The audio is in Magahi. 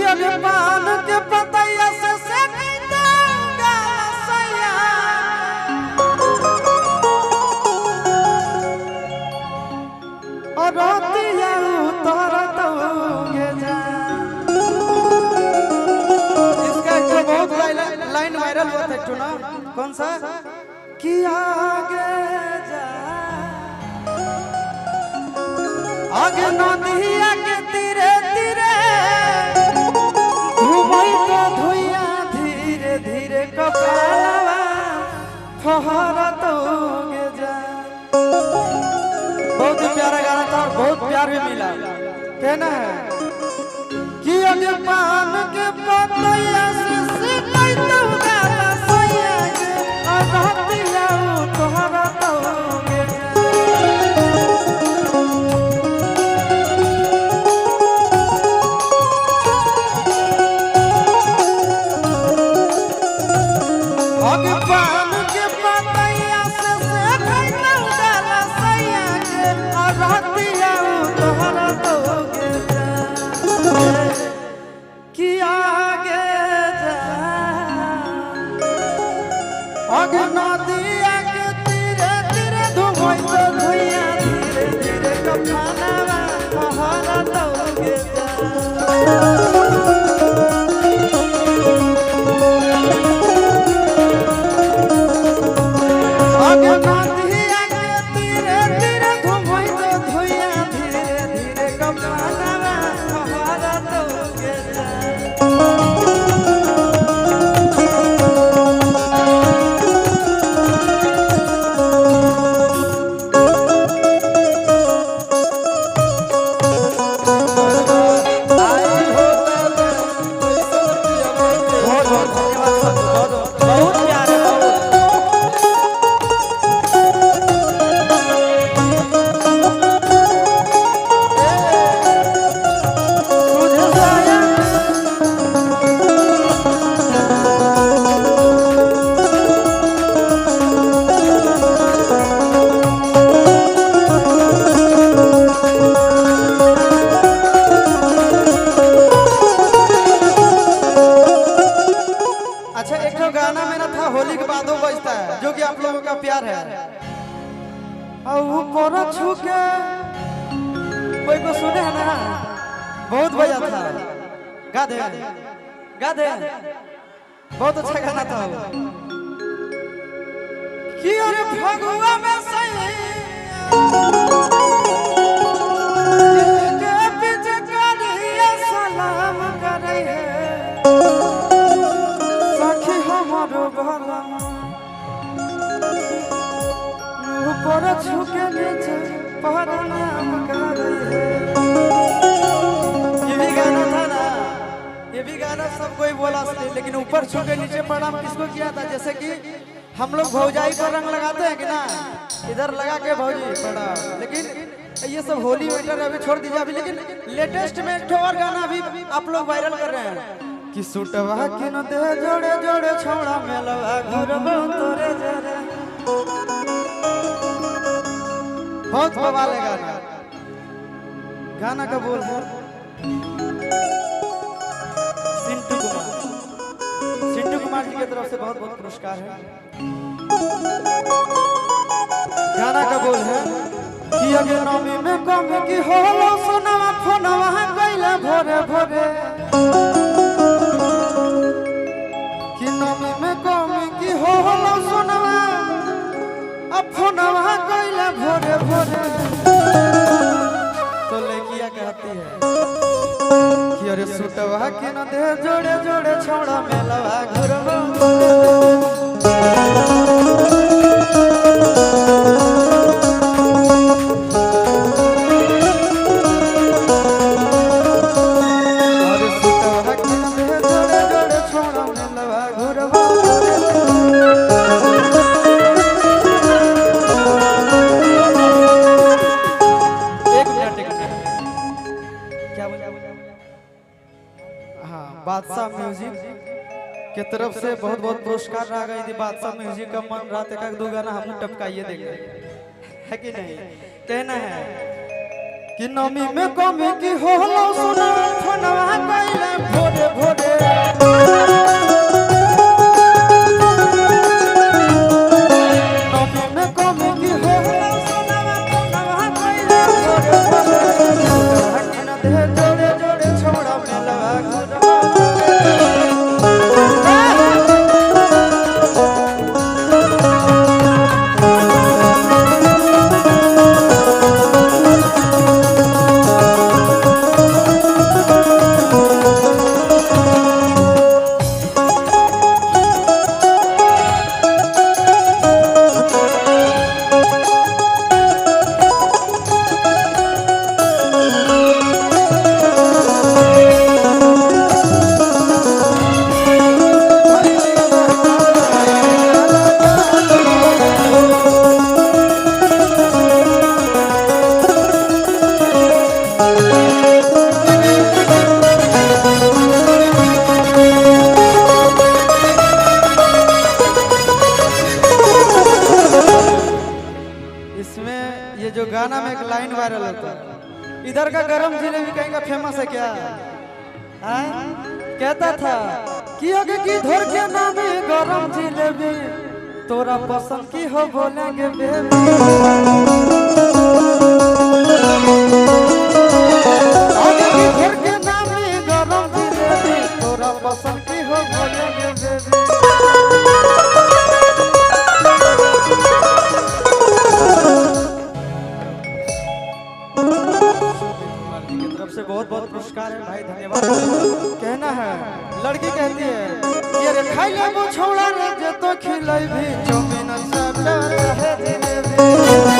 अगे पान के पतैया से सेकैतो गाला सैया। और रतिया उतरत गे जा। इसका एक बहुत लाइन वायरल हुआ था एक ना, कौन सा कि आगे जा आगे नदिया के तीरे तीरे घुमई तो धुइया धीरे धीरे कपालवा फहरत गे जा। बहुत ही प्यारा गाना था और बहुत प्यार भी मिला। कहना है कि अगे पान के पतैया से सेकैतो गाला सैया के और रतिया उतरत गे जा। अगे पान के पतैया से सेकैतो गाला सैया के और रतिया उतरत गे जा। कि आगे जा आगे नदिया के तीरे तीरे धुमई तो धुइया धीरे धीरे कफनवा फहरत गे जा। आगे नदिया के तीरे तीरे धुमई तो धुइया धीरे धीरे कफनवा फहरत गे जा। बहुत बहुत धन्यवाद सब, बहुत बहुत प्यार है, बहुत। तुझे साया अच्छा एक ठो गाना मेरा था होली के बाद वो बजता है, जो कि आप लोगों का प्यार है। और ऊपर छू के कोई को सुने है ना, बहुत बजा था। गा दे गा दे, बहुत अच्छा गाना था वो। कि अरे फगुआ में सैया के पीछे करिया सलाम करे है सखी हमारो भला। ऊपर छुके नीचे प्रणाम करे है। ये भी गाना था ना, ये भी गाना सब कोई बोला, लेकिन ऊपर छू के नीचे प्रणाम किसको किया था? जैसे कि हम लोग भौजाई पर रंग लगाते हैं कि ना, इधर लगा के भौजी प्रणाम। लेकिन ये सब होली वेटर अभी छोड़ दीजिए अभी, लेकिन लेटेस्ट में एक ठो और गाना अभी आप लोग वायरल कर रहे हैं कि सुटवा किन दे जोड़े जोड़े छोड़ा मेलवा घुरबो तोरे जरे। बहुत बवाल है गाना। गाना का बोल है सिंटू कुमार। सिंटू कुमार जी की तरफ से बहुत बहुत पुरस्कार है। गाना का बोल है कि अगे नमी में कम की होलो सोनवा फोनवा गइला भोरे भोरे। कि नमी में कम की होलो सोनवा अब फोनवा गइला भोरे भोरे। तो लड़कियां कहती है कि अरे सुटवा के न दे जोड़े जोड़े छोड़ा मेलवा घुरबो। अरे सुटवा के न दे जोड़े जोड़े छोड़ा मेलवा घुरबो। एक मिनट एक मिनट, क्या बोला? हाँ, बादशाह म्यूजिक के तरफ से बहुत बहुत पुरस्कार रहा। यदि बादशाह म्यूजिक का मन रहा तो एक दो गाना हम टपकाइए देंगे, है कि नहीं? कहना है कि नमी में कमी की होलो सुना फोनवा कइले भोरे। लाइन वायरल होता है। इधर का गरम जिलेबी कहीं का फेमस है क्या? हाँ? कहता था कि अगे की धर के नामे गरम जिलेबी, तोरा पसंद की हो बोलेंगे बेबी। आगे की धर के नामे गरम जिलेबी, तोरा पसंद की हो बोलेंगे बेबी। की तरफ से बहुत बहुत पुरस्कार है भाई, धन्यवाद। कहना है, लड़की कहती है कि अरे खाई ले वो छोड़ा रे जे तो खिलाई भी, चौमिन सब है जिलेबी।